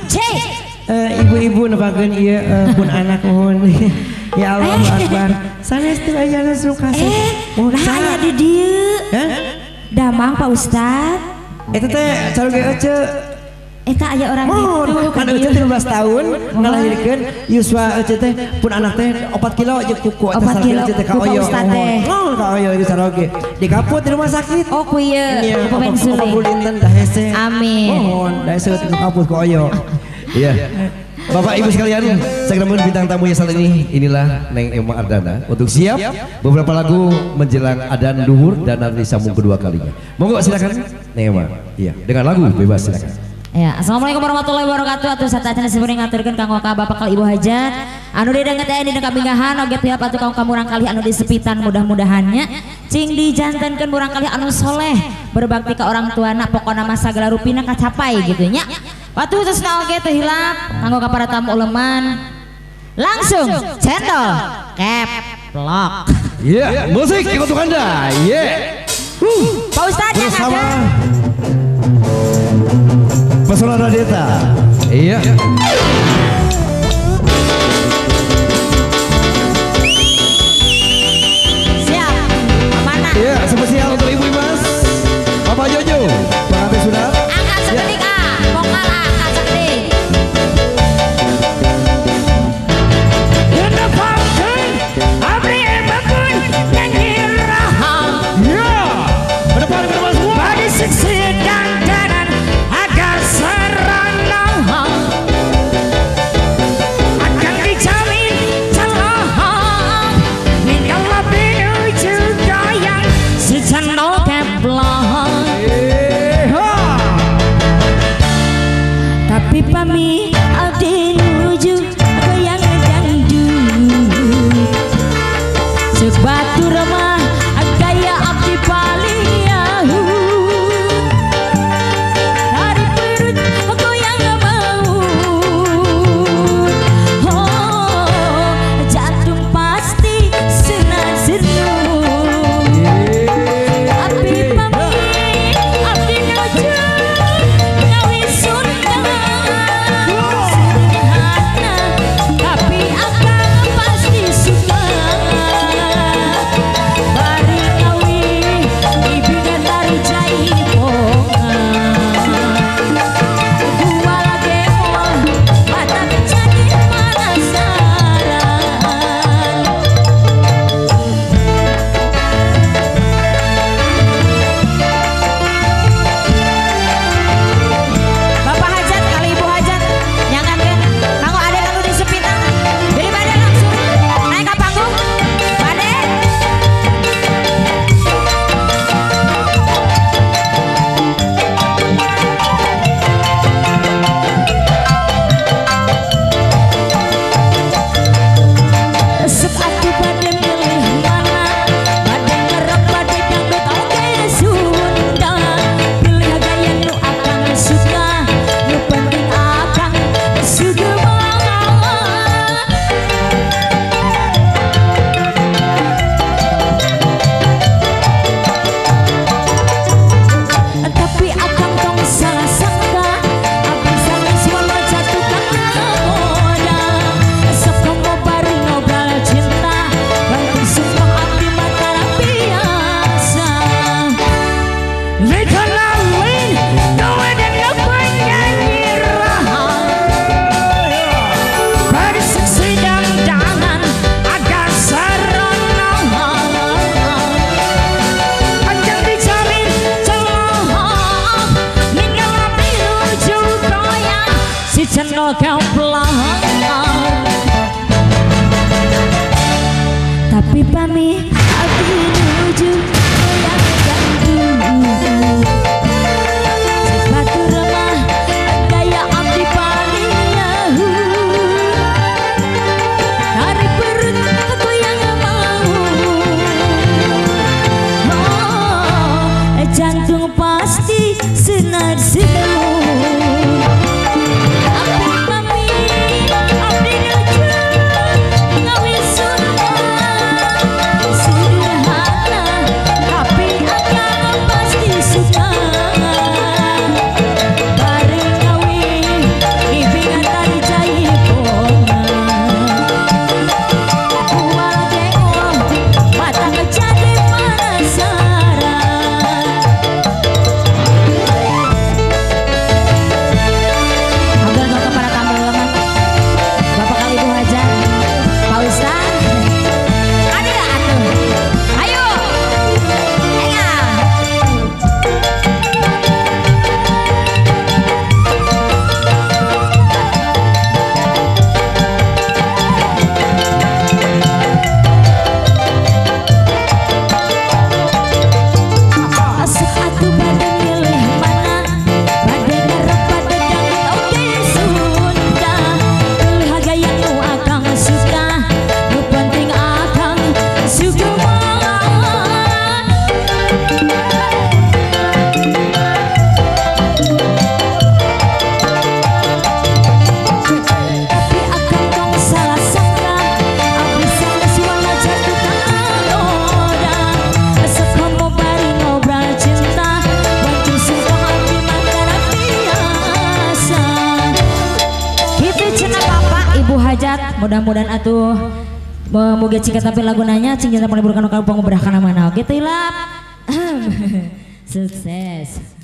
Cek. Ibu-ibu nepakeun ieu pun anak nuhun. Ya Allah Akbar. Sanes teu aya nu kasih. Nah aya di dieu. Damang Pak Ustad. Eta teh caroge ece. Eta aya orang gitu. Kan ece 13 tahun ngalahirkeun yuswa ece teh pun anak teh 4 kilo jeung kuku eta 4 kilo ece teh ka oyo. Mohon ka oyo ieu caroge. Dikaput di rumah sakit. Oh ku ieu. Ku pensiun dah hese. Amin. Mohon dah hese dikaput ku oyo. Iya. Bapak Ibu sekalian, segera bintang tamunya saat ini inilah Neng Emma Ardana untuk siap beberapa lagu menjelang adzan duhur dan nanti sambung kedua kalinya. Monggo silakan Neng Emma. Iya, dengan lagu bebas silakan. Ya, assalamualaikum warahmatullahi wabarakatuh. Atuh satacana simkuring ngaturkeun kanggo ka Bapak kal Ibu hajat. Anu didenget aya dina kabingahan oge tiap atuh kaum murang kalih anu disepitan mudah-mudahannya cing dijantenkeun murang kalih anu soleh, berbakti ka orang tuana pokona mah sagala rupina kacapai gitu nya. Waktu khususna oge teu hilap kanggo ka para tamu uleman. Langsung cendol keplok. Iya, musik untuk Anda. Yeah. Pak Ustadz yang ada. Pesona Radeta. Iya. Siap. Mana? Iya, spesial untuk Ibu Imas, Bapak Jojo, pengantin sudah. Angkat sekedik ah, vokal ah, angkat sekedik. Iya. Ke depan ke depan semua. Tapi pami abdi nuju goyang dangdut sebatu remah gaya abdi paling yahut dari perut goyang mau oh jantung pasti senang senang tapi pami abdi nuju ngawis sunda. Tapi akang pasti suka bari kawin ibina tari jaipongan gua lagi moal mata jadi penasaran. Bapak hajat kali Ibu hajat nyangan kan kanggo ada anu di sepitan jadi bade langsung naik ke panggung bade. Resep atuh bade milih mana bade ngerep bade dangdut oge Sunda pilih gaya nu akang suka nu penting akang suka banget. Tapi akang tong salah sangka abdi sanes walau jatuh kana goda sok komo bari ngobrol cinta bantu sumpah abdi mah tara biasa. Cendol keplok. Tapi pami abdi nuju goyang dangdut sepatu remah gaya abdi paling yahut tarik perut goyang mau oh, jantung pasti senar senur. Tapi pami abdi nuju ngawis Sunda. Ibu Hajat, mudah-mudahan atuh muga cing tapi lagu nanya cing jantan panghiburkeun ka pangubrah kana mana oge teu hilap. Sukses.